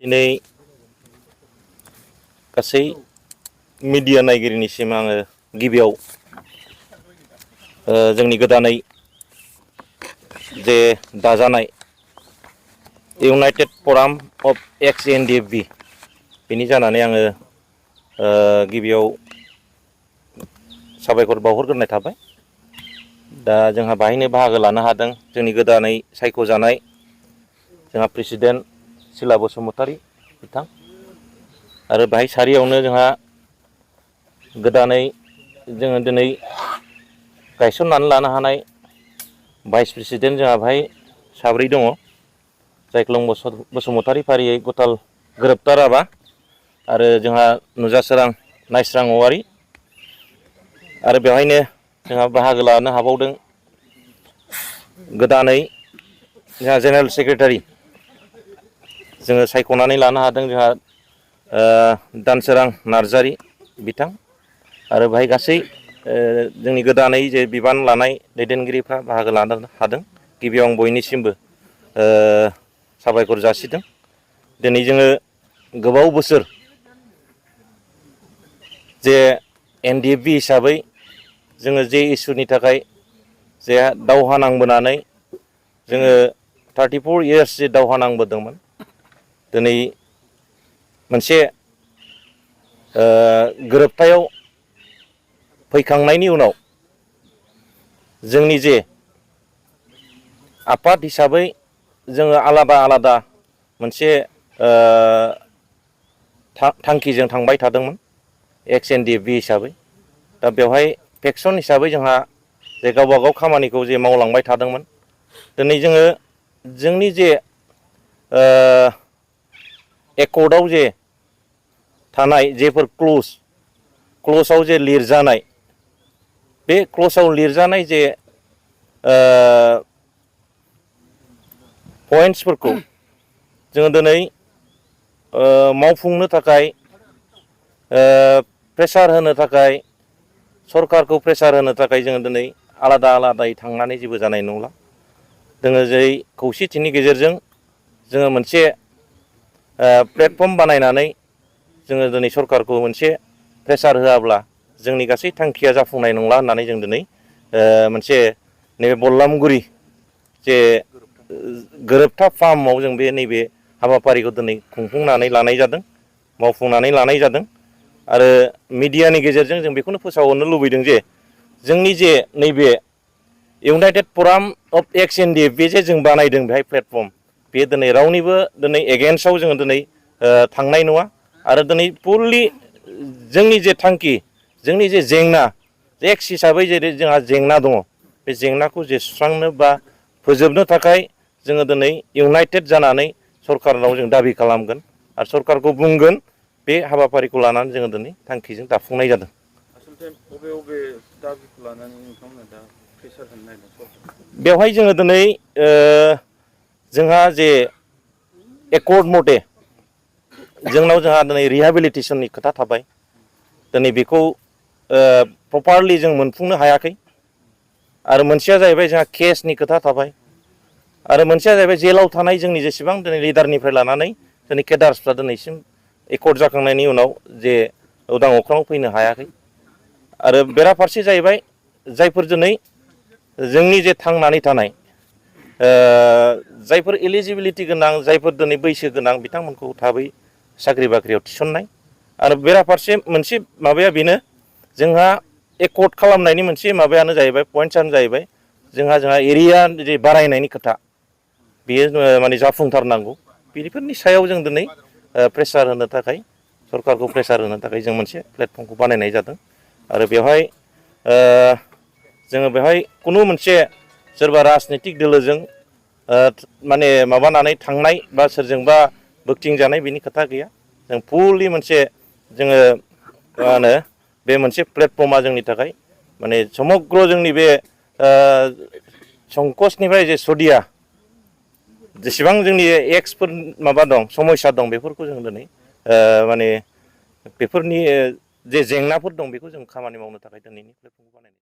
दिनै गासै मिडिया नायगिरिनिसिम आङो गिबियाव जोंनि गोदानै जे दाजानाय इउनाइटेड फराम अफ एक्स एनडिएफबि बेनि जानानै आङो गिबियाव साबायखर बावहरग्रोनाय थाबाय। दा जोंहा बाहायनो बाहागो लानो हादों जोंनि गोदानै सायख'जानाय जोंहा प्रेसिडेन्ट सिला बसुमतारी बिथां आरो बाहाय सारियावनो जोंहा गोदानै जोङो दिनै गायसननानै लानो हानाय भाइस प्रेसिडेन्ट जोंहा बाहाय साब्रै दङ। जायख्लं बसुमतारी फारियै गथाल गोरोबथा राभा आरो जोंहा नुजासोरां नायस्रां औवारि आरो बेवहायनो जोंहा बाहागो लानो हाबावदों गोदानै जोंहा जेनेरेल सेक्रेटारि जोङो सायख'नानै लानो हादों जोंहा दानसोरां नार्जारी बिथां आरो बाहाय गासै जोंनि गोदानै जे बिबान लानाय दैदेनगिरिफ्रा बाहागो लानो हादों। गिबियाव आं बयनिसिमबो साबायखर जासिदों। दिनै जोङो गोबाव बोसोर जे एनडिएफबि हिसाबै जोङो जे इसुनि थाखाय जे दावहा नांबोनानै जोङो 34 इयार्स जे दावहा नांबोदोंमोन दिनै मोनसे गोरोबथायाव फैखांनायनि उनाव जोंनि जे आफाद हिसाबै जोङो आलादा आलादा मोनसे थांखिजों थांबाय थादोंमोन एक्स एनडिएफबि हिसाबै। दा बेवहाय फेक्सन हिसाबै जोंहा जे गावबा गाव खामानिखौ जे मावलांबाय थादोंमोन। दिनै जोङो जोंनि जे एकर्डआव जे थानाय जेफोर क्ल'जआव जे लिरजानाय बे क्ल'जआव लिरजानाय जे पइन्टसफोरखौ जोङो दिनै मावफुंनो थाखाय प्रेसार होनो थाखाय सरकारखौ प्रेसार होनो थाखाय जोङो दिनै आलादा आलादायै थांनानै जेबो जानाय नंला। जोङो जै खौसेथिनि गेजेरजों जोङो मोनसे प्लेटफर्म बानायनानै जोङो दिनै सरकारखौ मोनसे प्रेसार होआब्ला जोंनि गासै थांखिया जाफुंनाय नंला होननानै जों दिनै मोनसे नैबे बललामगुरि जे गोरोबथा फार्माव जों बे नैबे हाबाफारिखौ दिनै खुंफुंनानै लानाय जादों मावफुंनानै लानाय जादों। आरो मिडियानि गेजेरजों जों बेखौनो फोसावहरनो लुबैदों जे जोंनि जे नैबे इउनाइटेड फराम अफ एक्स एनडिएफबि जे जों बानायदों बेहाय प्लेटफर्म बेयो दिनै रावनिबो दिनै एगेन्स्टआव जोङो दिनै थांनाय नङा। आरो दिनै फुललि जोंनि जे थांखि जोंनि जे जेंना एक्स हिसाबै जेरै जोंहा जेंना दङ बे जेंनाखौ जे सुस्रांनो बा फोजोबनो थाखाय जोङो दिनै इउनाइटेड जानानै सरकारनाव जों दाबि खालामगोन आरो सरकारखौ बुंगोन बे हाबाफारिखौ लानानै जोङो दिनै थांखिजों दाफुंनाय जादों। आसलथे बबे दाबिखौ लानानै नोंथांमोना दा प्रेसार होनो नागिरदों सरकारखौ? बेवहाय जोङो दिनै जोंहा जे एकर्ड मथे जोंनाव जोंहा दिनै रिहेबिलिटेसननि खोथा थाबाय। दिनै बेखौ प्रपारलि जों मोनफुंनो हायाखै। आरो मोनसेया जाहैबाय जोंहा केसनि खोथा थाबाय। आरो मोनसेया जाहैबाय जेलाव थानाय जोंनि जेसेबां दिनै लिडारनिफ्राय लानानै जोंनि केडार्सफ्रा दिनैसिम एकर्ड जाखांनायनि उनाव जे उदां अख्राङाव फैनो हायाखै। आरो बेराफारसे जाहैबाय जायफोर दिनै जोंनि जे थांनानै थानाय जायफोर इलिजिबिलिटि गोनां जायफोर दिनै बैसो गोनां बिथांमोनखौ थाबै साख्रि बाख्रियाव थिसननाय। आरो बेराफारसे मोनसे माबाया बेनो जोंहा एकर्ड खालामनायनि मोनसे माबायानो जाहैबाय पइन्टसआनो जाहैबाय जोंहा एरिया जे बारायनायनि खोथा बेयो माने जाफुंथारनांगौ। बेफोरनि सायाव जों दिनै प्रेसार होनो थाखाय सरकारखौ प्रेसार होनो थाखाय जों मोनसे प्लेटफर्मखौ बानायनाय जादों। आरो बेवहाय जोङो बेवहाय खुनु मोनसे सोरबा राजनितिक दोलोजों माने माबानानै थांनाय बा सोरजोंबा बोगथिं जानाय बिनि खोथा गैया। जों फुललि मोनसे जोङो मा होनो बे मोनसे प्लेटफर्मा जोंनि थाखाय माने समग्र जोंनि बे संकसनिफ्राय जे सदिया जेसेबां जोंनि एक्सफोर माबा दं समयसा दं बेफोरखौ जों दिनै माने बेफोरनि जे जेंनाफोर दं बेखौ जों खामानि मावनो थाखाय दिनैनि प्लेटफर्मखौ बानायनाय